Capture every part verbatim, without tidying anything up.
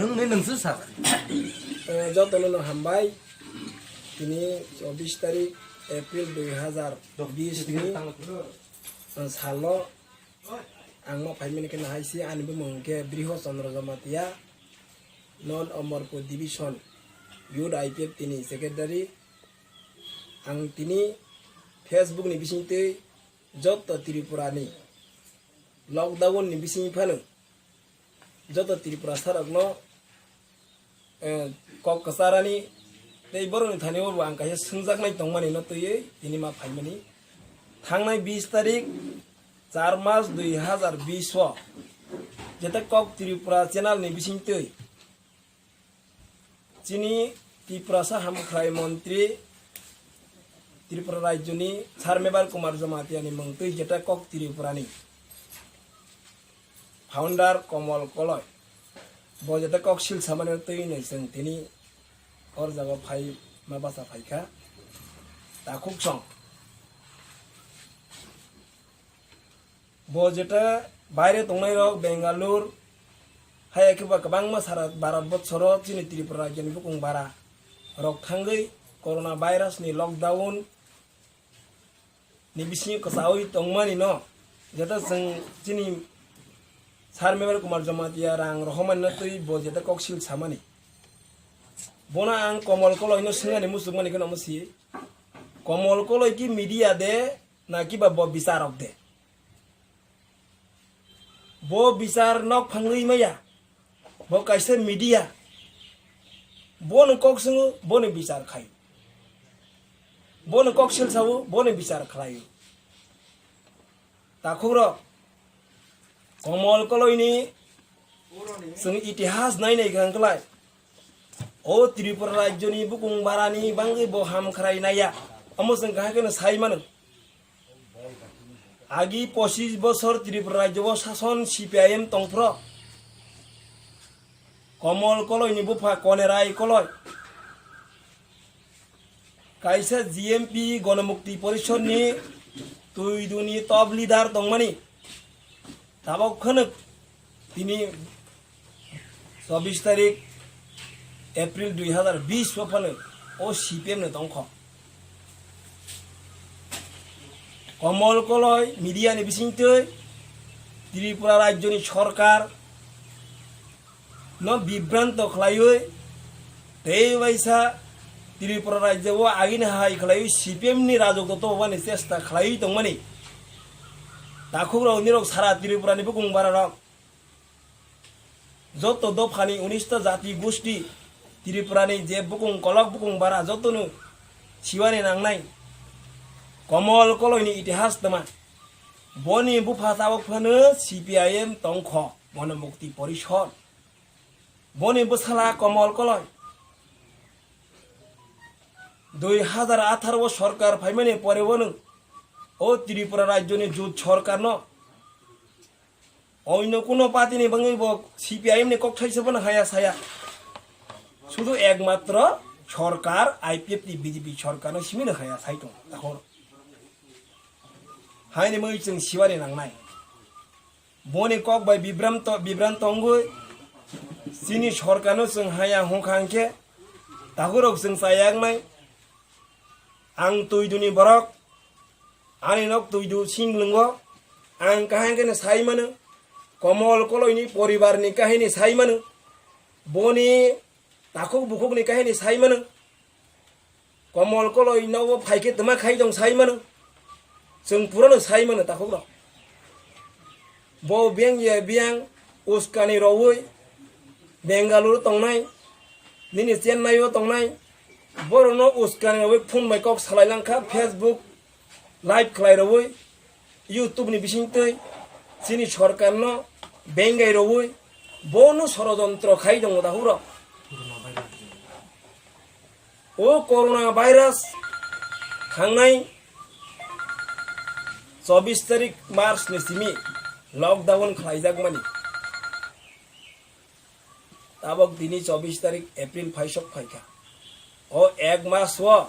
Nwng ni nwng se sa. Eh, jotono no hambai. Tini chobbish tarik April dui hazar bis ni, eh, salo ang ma phaimani khe no hai se ani bumung khe Briho Chandra Jamatia, non Amarpur Division, Youth I P F T ni Secretary. Ang tini Facebook ni bisingtwi joto Tripura ni lockdown ni bising phano joto Tripura sarokno, eh, kok kwcharani tei borokni thani o bo ang kaisa swngjaknai tongmani no twiwi tini ma phaimani. Thangnai bis tarik char mas dui hazar bis o jeta kok Tripura channel ni bisingtwi chini Tiprasa Hamkhrai Montri, Tripura Rajyoni Sir Mebar Kumar Jamatia ni mungtwi jeta kok Tripura ni founder Komol Koloi. Bo jeta kok sil samani twi nai chwng tini or jaga phai ma bacha phaikha. Takhuk song. Bo jeta baire tongnai rok Bengaluru, hai khe ba kwbangma sara Bharat borsoro chini Tripura rajyoni bukung bara rok thangwi corona virus ni lockdown ni bisingo kwchawi tongmani no jeta chwng chini Sir Mebar Kumar Jamatia rang rohormani no twi bo jeta koksil samani. Bono ang Komol Koloi no swngani muchukmani kheno omo si. Komol Koloi ki media de na kiba bo bichar rok de? Bo bichar nok phangwi maya. Bo kaisa media. Bono kok swngo, bono bichar khai. Bono kok silsao, bono bichar khlai. Takhuk rok, Komol Koloi ni chwng itihas nai nai kha wngklai. O Tripura rajyoni bukung barani bangwi bo hamkhrai naiya. Omo chwng kahai kheno sai mano. Agi pochis bosor Tripura rajyo o sason C P I M tongphro. Komol Koloi ni bupha Konerai Koloi. Kaisa G M P Gonomukti Porishod ni twi duni top leader tongmani. Tabok khwnw tini chobbish tarik April dui hazar bis o phano o C P M ni tongkho. Komol Koloi media ni bisingtwi Tripura rajyoni sorkar no bibranto khlaiwi tei waisa Tripura rajyo o agini hai khlaiwi C P M ni rajok to tobani chesta khlaiwi tongmani. Takhuk rok nirok sara Tripura ni bukung bara rok joto dopha ni unis ta jati gusti Tripura ni je bukung kolok bukung bara joto no siwani nangnai. Komol Koloi ni itihas tma boni bupha tabok phano C P I M tongkho. Bono Mukti Porishod. Boni bwsala Komol Koloi. Dui hazar atharo o sorkar phaimani pore bono o Tripura rajyoni jut sorkarno oino kuno party ni bangwi bo C P I M ni kokthaisa bono haya saya. Sudu ekmatro sorkar I P F ni B J P sorkarno simino haya sai tong. Takhor. Haini mui chwng siwari nangnai. Boni kok bai bibram to, bibran tongwi chini sorkarno chwng haya hwnkha hwnkhe takhurok chwng chayaknai. Ang twi duni borok, ani nok twi du singlwngo, ang kaham khe no sai mano, Komol Koloini poribar ni kahini sai mano, boni takhuk bukhuk ni kahini sai mano. Komol Koloi nogo phaikhe tma khai tong sai mano. Chwng purano sai mano takhuk rok. Bo beng ya beng uskani rowoi Bengaluru tongnai, nini Chennai o tongnai, borokno uskani rowoi phone bai kok salai langkha, Facebook live khlai rowoi, YouTube ni bisingtwi chini sorkarno bengai rowoi bono sorojontro khai tongo takhuk rok. O corona virus thangnai chobbish tarik March ni simi lockdown khlaijakmani. Tabok tini chobbish tarik April phaisok phaikha. O ek mas o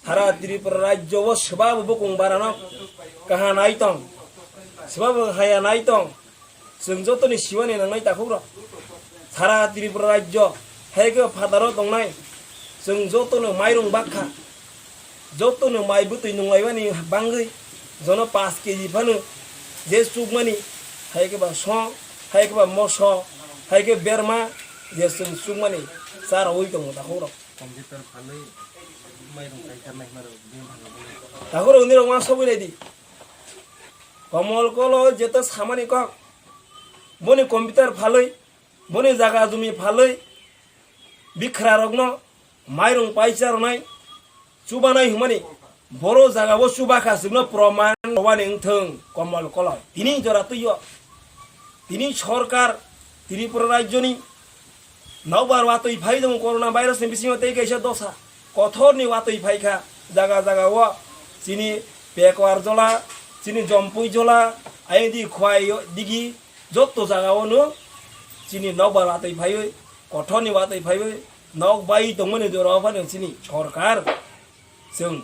sara Tripura rajyo o swbabo bukung barano kaha nai tong, swbabo haya nai tong. Chwng jotoni siwani nangnai takhuk rok. Sara Tripura rajyo, hai khe phataro tongnai, chwng jotono mairung bakha, jotono mai bwtwi nunglaimani bangwi, jono paanch keji phano je chukmani, hai khe ba song, hai khe ba moso, hai khe berma, je chwng chukmani, cha rwui tongo takhukrok. Computer phalwi mairung kaikharnai hwnwi rw-, bini bhagwi bini. Takhukrok nirok ma sogwi naidi. Komol Kolo jeto samani kok, boni computer phalwi, boni jaga jumi phalwi, bikhra rokno mairung paisa rwnai, chubanai hwnmani, boro jaga o chuba kha chwngno proman rwani wngthwng Komol Koloi. Tini jora twi o, tini sorkar Tripura rajyoni nokbar watwi phai tongo corona virus ni bisingo tei kaisa dosa kothor ni watwi phai kha jaga jaga o chini Pekuar jola, chini Jompui jola, ayang di Khwai digi, jotto jaga o no chini nokbar watwi phaiwi, kothor ni watwi phaiwi, nok bai tongmani jora o phano chini sorkar, chwng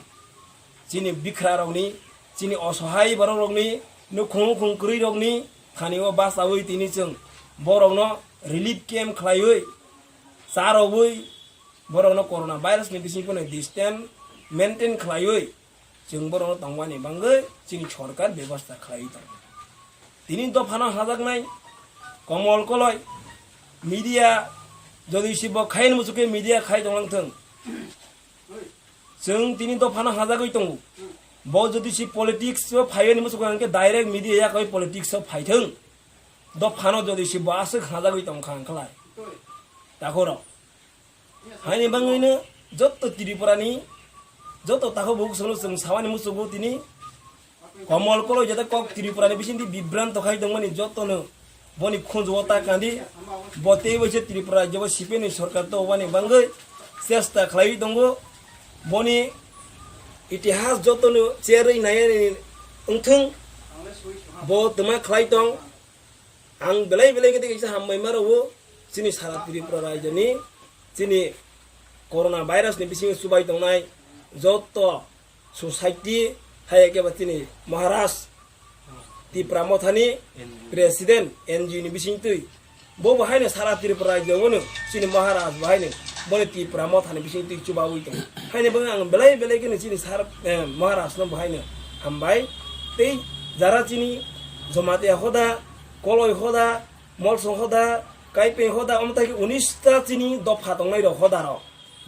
chini bikhra rokni, chini osohai borok rokni, nukhung nukhung kwrwi rokni thani o bachawi tini chwng borokno relief camp khlaiwi, cha rwui borokno corona virus ni bising phano distance maintain khlaiwi, chwng borokno tongmani bangwi chini sorkar bebosta khlaiwi tongo. Tini dophano hajaknai Komol Koloi media jodi si bo khaini muchukhe media khai tonglang thung. Chwng tini dophano hajagwi tongo. Bo jodi si politics o phaiwi ni muchukhe hwnkhe direct media yakwi politics o phaithung. Dophano jodi si bo aswk hajagwi tongkha hwnkhlai. Takhorok. Haini bangwino jotto Tripurani, jotto takhuk bukhuk sono chwng samani muchugo tini Komol Koloi jata kok Tripurani bisingtwi bibranto khai tongmani jottono boni khunjuo ta kandi, bo tei bai se Tripura rajyo bo C P M ni sorkar tongmani bangwi chesta khlaiwi tongo. Boni itihas jottono cherwi naiani wngthung, bo twma khlai tong. Ang belai belai khe tei kaisa hambai ma rwo chini sara Tripura rajyoni chini corona virus ni bisingo chubai tongnai jotto society, hai khe ba chini Maharaj Tipra Mothani president N G O ni bisingtwi. Bo bo haino sara Tripura rajyo bono chini Maharaj bo haino boni Tipra Mothani bisingtwi chubawi tongo. Haino bangwi ang belai belai kheno chini sar, eh, Maharaj no bo haino hambai. Tei jara chini Jamatia hoda, Koloi hoda, Molsong hoda, Kaipeng hoda, omo tai khe unis ta chini dopha tongnai rok hoda rok.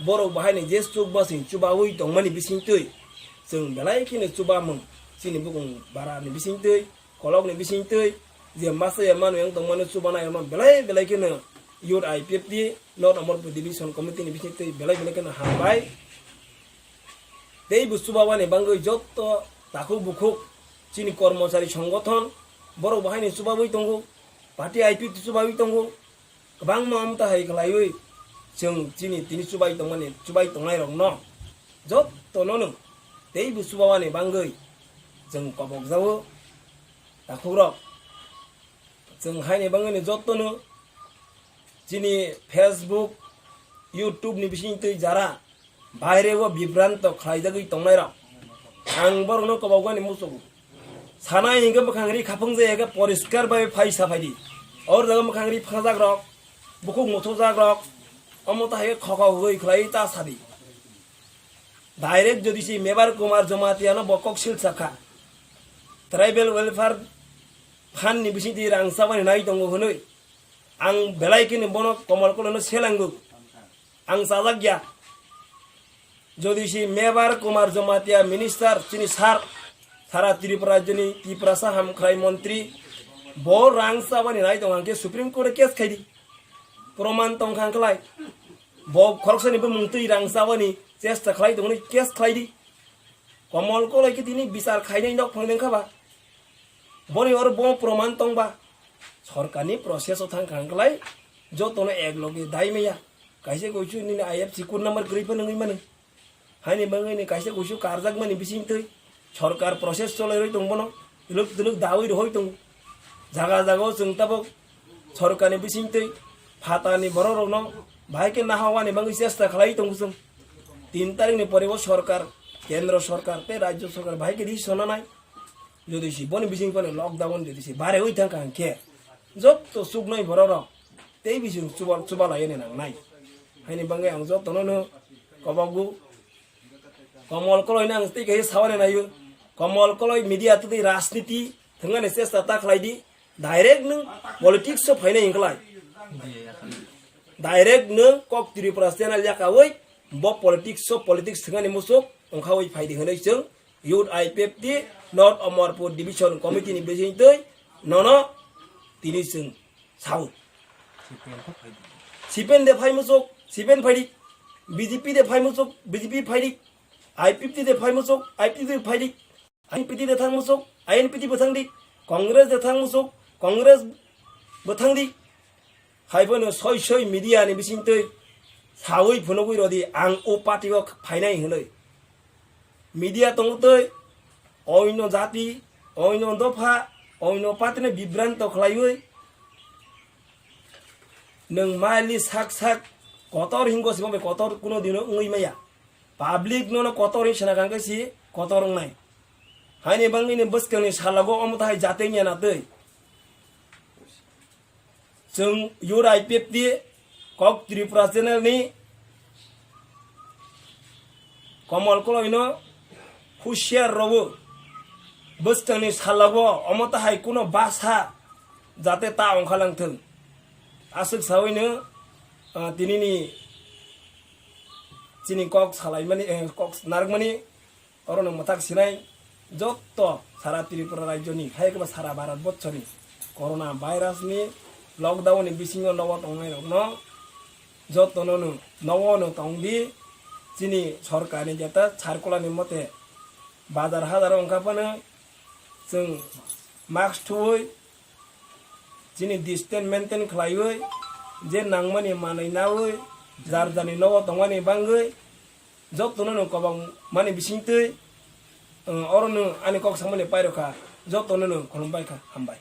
Borok bo haino je chuk basing chubawi tongmani bisingtwi chwng belai kheno chubamung chini bukung bara ni bisingtwi, kolok ni bisingtwi, je masa ya manu yang tongmani chubanai rokno belai belai kheno Youth I P F T, North Amarpur Division Committee ni bisingtwi belai belai kheno hambai. Tei bo chubawani bangwi jotto takhuk bukhuk chini kormochari songothon borok bo haino chubawi tongo, party I P F T chubawi tongo, kwbangma amta hai khlaiwi chwng chini tini chubai tongmani, chubai tongnairokno jottono nwng teibo chubawani bangwi chwng kobokjago takhukrok. Chwng haini bangwino jottono chini Facebook, YouTube ni bisingtwi jara baire o bibranto khlaijagwi tongnairok, ang borokno kobokmani muchungo. Sanai hinkhe mwkhang ri khaphang jaya khe poriskar bai phai saphaidi. Or jaga mwkhang ri phangjak rok, bukhuk muthukjak rok, omo ta hai khe khokha hugui khlai ta sadi. Direct jodi si Mebar Kumar Jamatia no bo kok sil sakha. Tribal Welfare Fund ni bisingtwi rang chabani nai tongo hwnwi. Ang belai kheno bono Komol Koloi no selango. Ang chajak ya. Jodi si Mebar Kumar Jamatia minister chini sir, sara Tripura rajyoni Tiprasa hamkhrai montri, bo rang chabani nai tong hwnkhe Supreme Court o case khaidi. Proman tong kha hwnkhlai. Bo khoroksani bumung twi rang chabani chesta khlai tongni case khlaidi. Komol Koloi khe tini bichar khainai nok phang dengkha ba. Boni oro bo proman tong ba. Sorkarni process o thang kha hwnkhlai jotono ek loge dai maya. Kaisa koisu nini I F C code number kwrwi phano wngwi mano. Haini bangwi ni kaisa kuisu karjakmani bisingtwi sorkar process cholairwi tong bono, twlwk twlwk dawi rohoi tongo. Jaga jaga o chwng tabuk sorkarni bisingtwi phatarni borok rokno bahai khe nahawani bangwi chesta khlai tongo chwng. Tin tarikni pore o sorkar, kendro sorkar tei rajyo sorkar bahai khe decision nanai. Jodi si boni bising phano lockdown jodi si barewi thang kha hwnkhe jotto chuknai borok rok tei bising chuba, chuba laiyani nangnai. Haini bagwi ang jotono no kobogo Komol Koloi no ang tei kaisa sawani naio. Komol Koloi media tei rajniti thwngani chesta ta khlai di. Direct nwng politics o phainai hinklai. Direct nwng kok Tripura channel yakawi bo politics o politics thwngani muchuk wngkhawi phaidi hinwi chwng Youth I P F T North Amarpur Division Committee ni bisingtwi nono tini chwng sao. C P M de phai muchuk, C P M phaidi. B J P de phai muchuk, B J P phaidi. I P F T de phai muchuk, I P F T phaidi. I N P T de thang muchuk, I N P T bo thangdi. Congress de thang muchuk, Congress bo thangdi. Haiphano soi soi media ni bisingtwi sawi phunugwi rodi ang o party o phainai hinwi. Media tongtwi oino jati, oino dopha, oino party no bibranto khlaiwi nwng maili sak sak kotor hingo simo bai kotor kuno dino wngwi maya. Public nono kotor hin sana kangke si kotor wngnai. Haini bangni ni bwskangni salogo omo tahai jatengya na twi. Chwng Youth I P F T kok Tripura channel ni Komol Koloi no husiar rogo bwskangni salogo omo tahai kuno basa jate ta ongkhalang thwng. Aswk sawi no, ah, tini ni chini kok salaimani, eh, kok narwkmani. Oro no mwthak sinai jotto sara Tripura rajyo ni, hai khe ba sara Bharat borso ni corona virus ni lockdown ni bisingo nogo tongnai rok no jotto no no nogo no tong di. Chini sorkar ni jeta circular ni mote bazar hazar wngkha phano chwng mask thuwi chini distance maintain khlaiwi je nangmani manwi nawi jar jarni nogo tongmani bangwi Jotono no kwbang mani bisingtwi, uh, oro no ani kok samani pairokha, jotono no khulumbaikha, hambai.